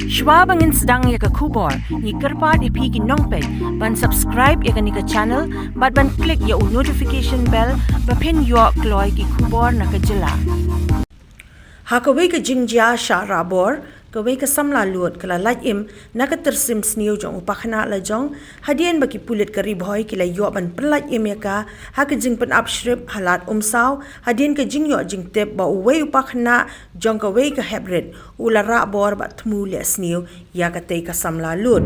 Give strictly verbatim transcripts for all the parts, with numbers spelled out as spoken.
Shwa ba ngin sdang ïa ka khubor, ngi kyrpad ïa phi ki nongpeit ban subscribe ïa kane ka channel bad ban click ïa u notification bell ba phin ïoh kloi ki khubor na ka jylla. Ha kawei ka jingjia sha Rabor, kawei ka samla lud ka la lait im na ka tyrsim sniew jong u pakhynnah lajong, hadien ba ki pulit ka Ri Bhoi ki la ïoh ban pynlait im ïa ka ha ka jingpynap shrip ha Lad Umsaw, hadien ka jingïoh jingtip ba uwei u pakhynnah jong kawei ka heprit u la rah bor bad thmu leh sniew ïa katei ka samla lud.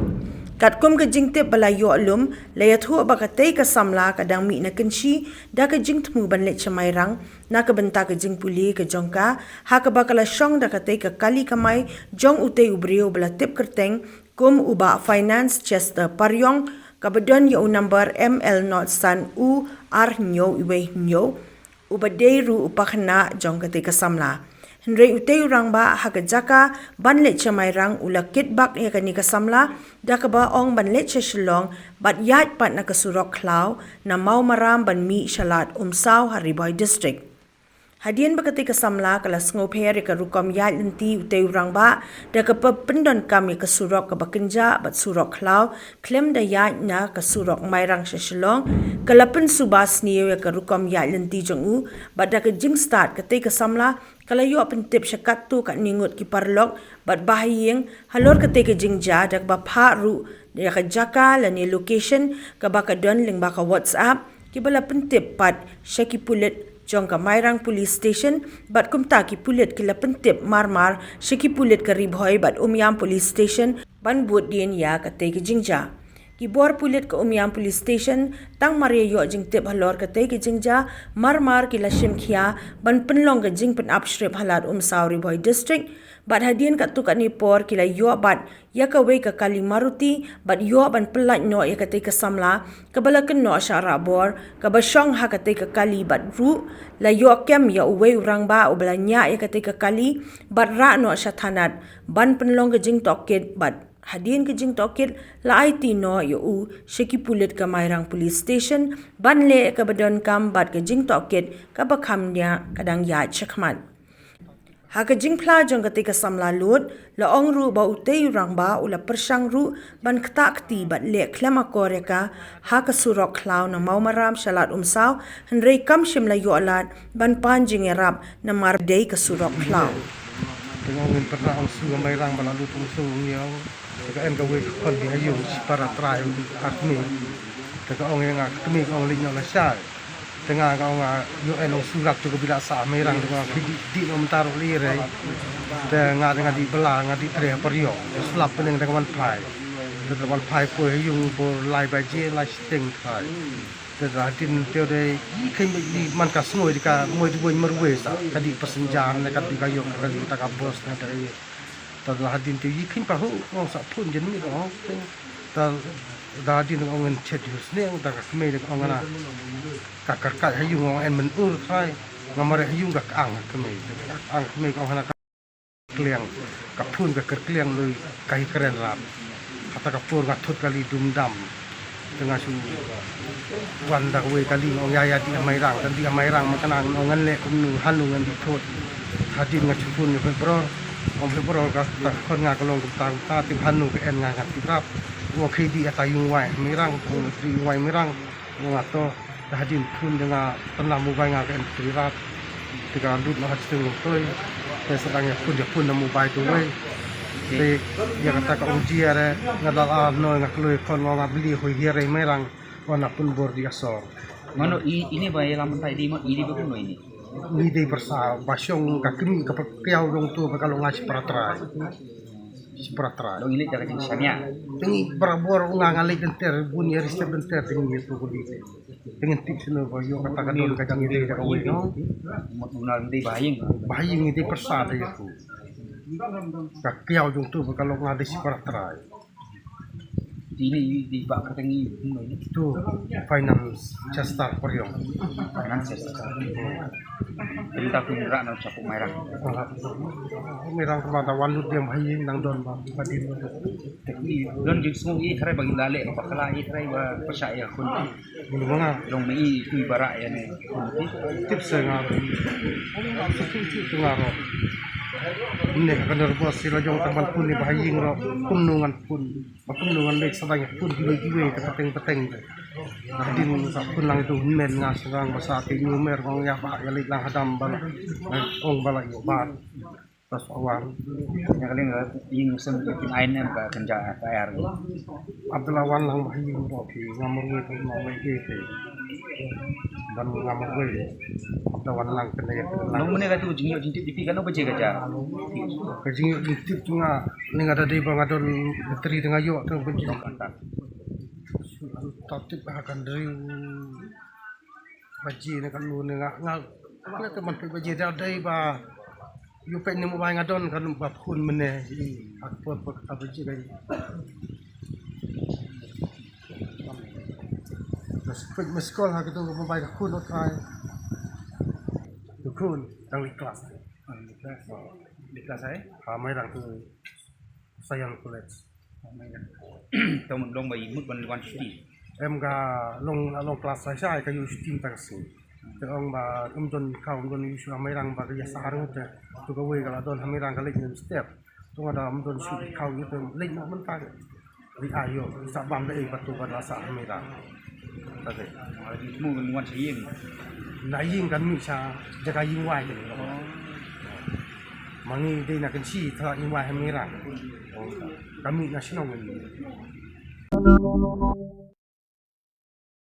Katkum ka jingtip ba la ïoh lum, la ïathuh ba katei ka samla ka dang mih na Kynshi da ka jingthmu ban leit sha Mairang na ka bynta ka jingpule ka jong ka, ha kaba ka la shong da katei ka kali kamai jong utei u briew ba la tip kyrteng kum u Bah Finance Chester Pariong, kaba don ïa u number M L not san u ar hynñiew wei hynñiew, uba dei ruh u pakhynnah jong katei ka samla. Hynrei utei u rangbah, ha ka jaka ban leit sha Mairang, u la kit bak ïa kane ka samla da kaba ong ban leit sha Shillong bad ïaid pat na ka surok khlaw na Mawmaram ban mih sha Lad Umsaw ha Ri Bhoi District. Hadien ba katei ka samla ka la sngewpher ïa ka rukom ïaid lynti utei u rangbah da kaba pyndonkam ïa ka surok kaba kynjah bad surok khlaw, khlem da ïaid na ka surok Mairang sha Shillong, ka la pynsuba sniew ïa ka rukom ïaid lynti jong u, bad da ka jingstad katei ka samla ka la ïoh pyntip sha katto katne ngut ki paralok bad bahaïing halor katei ka jingjia, da kaba phah ruh ïa ka jaka lane location kaba ka don lyngba ka WhatsApp, kiba la pyntip pat sha ki pulit jong ka Mairang Police Station, bad kumta ki pulit ki la pyntip marmar sha ki pulit ka Ri Bhoi bad Umiam Police Station ban bud dien ïa katei ka jingjia. Ki bor pulit ka Umiam Police Station, tang mar ïa ïoh jingtip halor katei ka jingjia, marmar ki la shim khia ban pynlong ka jingpynap shrip ha Lad Umsaw, Ri Bhoi District, bad hadien katto katne por ki la ïoh bat ïa kawei ka kali Maruti bad ïoh ban pynlait noh ïa katei ka samla kaba la kynnoh sha Rabor, kaba shong ha katei ka kali, bad ruh la ïoh kem ïa uwei u rangbah uba la ñiah ïa katei ka kali bad rah noh sha thanat ban pynlong ka jingtohkit, bad hadien ka jingtohkit la aiti noh ïa u sha ki pulit ka Mairang Police Station ban leh kaba donkam, bad ka jingtohkit kaba kham ñiah ka dang ïaid shakhmat. Ha ka jingphla jong katei ka samla lud, la ong ruh ba utei u rangbah u la pyrshang ruh ban ktah kti bad leh khlem akor ïa ka ha ka surok khlaw na Mawmaram sha Lad Umsaw, hynrei kam shym la ïoh lad ban pan jingïarap namar dei ka surok khlaw. Te nga ong ngin pyrshang ong shu ka Mairang ba la lut ong shu ong ïa ong. Te ka en kawei ka khon ki ha ïung shipara trai ar kmie. Te ka ong ïa nga ka kmie ka ong leit noh lashai. Te nga ka ong nga ïoh en ong shu rap tu ka bila sah Mairang, te nga ki dih dih noh mynta ruh lei rei. Te nga te nga dih bylla, nga dih trei ha Pariong. Te slap pyneng te ka wan phai. Te ka wan phai poi ha ïung por lai baje lai shiteng phai. Te la hadien te de i kheiñ beit li man ka snoi de ka moi de wei marwei sa ka dih passenger ne ka dih ka ïoh ka dih ta ka bus ne te. Te la hadien te i kheiñ pa hu ong sa phone jen mi ong te. Te la hadien ong ngan chet ïa u sniang te ka kmie de ong na ka kyrkhat ha ïung ong en men ur trai. Nga mareh ha ïung ka ang ha kmie, ka ang ha kmie ong hana ka kliang, ka phone ka kyrkliang lui ka hi kren rat. Hata ka por nga thut kali dum dam. Te nga shu wan da kawei kali nga ong ïa ïa dih ha Mairang, kan dih ha Mairang ma kane nga ong ngan leh kumno hanu ngan dih thut. Hadien nga shu phone ïa Phebror, ong Phebror ka ta khon nga ka long kumta kumta, tip hanu ka en nga ngan tip rap. Ong khie dih ïa ta ïung wai Mairang, ong dih ïung wai Mairang. Nga to, da hadien phone da nga pynlam mobile nga ka en tri rat. Te ka lut noh ha sting lum toi. Te sa dang ïa phone ïa phone na mobile tu wei. Te ïa kata ka ong jia re nga da la noi nga kloi khon nga nga bli hoi hia re Mairang. Wa na pun bor di asor. Mano i ini ba ïa lam tai di ma ini ba kuno ini. Ngi dei pyrsa ba shong ka kmie ka pyrkiaw dong tu ba ka long nga shi para trai. Shi para trai. Dong i leit da ka jingsania. Te ngi barabor nga nga leit denter bun ïa ristep denter te ngi ïa tu kuli. Te ngi tip sino ba ïoh kata ka don ka jingïadei da kawei no. Mut guna ngi dei bahaïing. Bahaïing ngi dei pyrsa da ïa tu. Ka kiaw jong tu ba ka long nga dei shi para trai. Ini di ba ka tangi. Tu finance Chester Pariong. Finance Chester. Tenta pun rak na chapu Mairang. Mairang kemata wan lut dia bahaïing nang don ba badin. Don jingsngew i trai ba ngi la leh ka bakla i trai ba pyrshah ïa khun. Bulu ba nga. Long mei i tu i barak ïa ne. Tip se nga. Tip se nga ro. Mynne ka nervous ïa la jong tang ban phone ïa ba ha ïing ruh kumno ngan phone. Ba kumno ngan leit sa ban phone kiwei kiwei te pateng pateng te. Hadien sa phone lang ïa u hynmen nga sngewbha ba sa te u mer nga ong ïa ba ïa leit lang hadam ba la. Nga ong ba la ïoh ba. Pas awan. Ïa ka liang ka ïing sem ki pyn ai ne ka kynja ka er. Abdullah wan lang ba ha ïing ruh phi nga murwei phi nga murwei phi. Ban nga murwei. Abdullah wan lang kynja ïa kynja lang. Nong mynne ka tu jingïoh jingtip jong phi kano baje ka ja? Ka jingïoh jingtip jong nga ne nga da dei ba nga don battery da nga ïoh tu ba jingïoh. Tip ha ka hynriew baje ne kano ne nga nga nga te man peit baje da dei ba ïoh peit ne mobile nga don kan ba phone mynne i ha ka por por kata baje ka i. Bas peit miss call ha kata mobile ka khun ot ai. Ka khun dang leit klas. Leit klas ai? Ha Mairang tu Science College. Tang long ba i mut ban wan shuti. Em ka long long klas sa sa ka ïoh shuti mynta ka sngi. Te ong ba um don khaw um don ïoh shu ha Mairang ba ka ïa sah ngut te. Tu kawei ka la don ha Mairang ka leit nym step. Tu nga da um don shu khaw ïoh te leit noh mynta. Ri ayo sa bam da ei ba tu ba la sah ha Mairang. Ta te. Mu ban wan sha ïing. Na ïing kan mih sha jaka ïing wai kan. Ma ngi dei na Kynshi tharai ïing wai ha Mairang. Kan mih na shnong kan mih.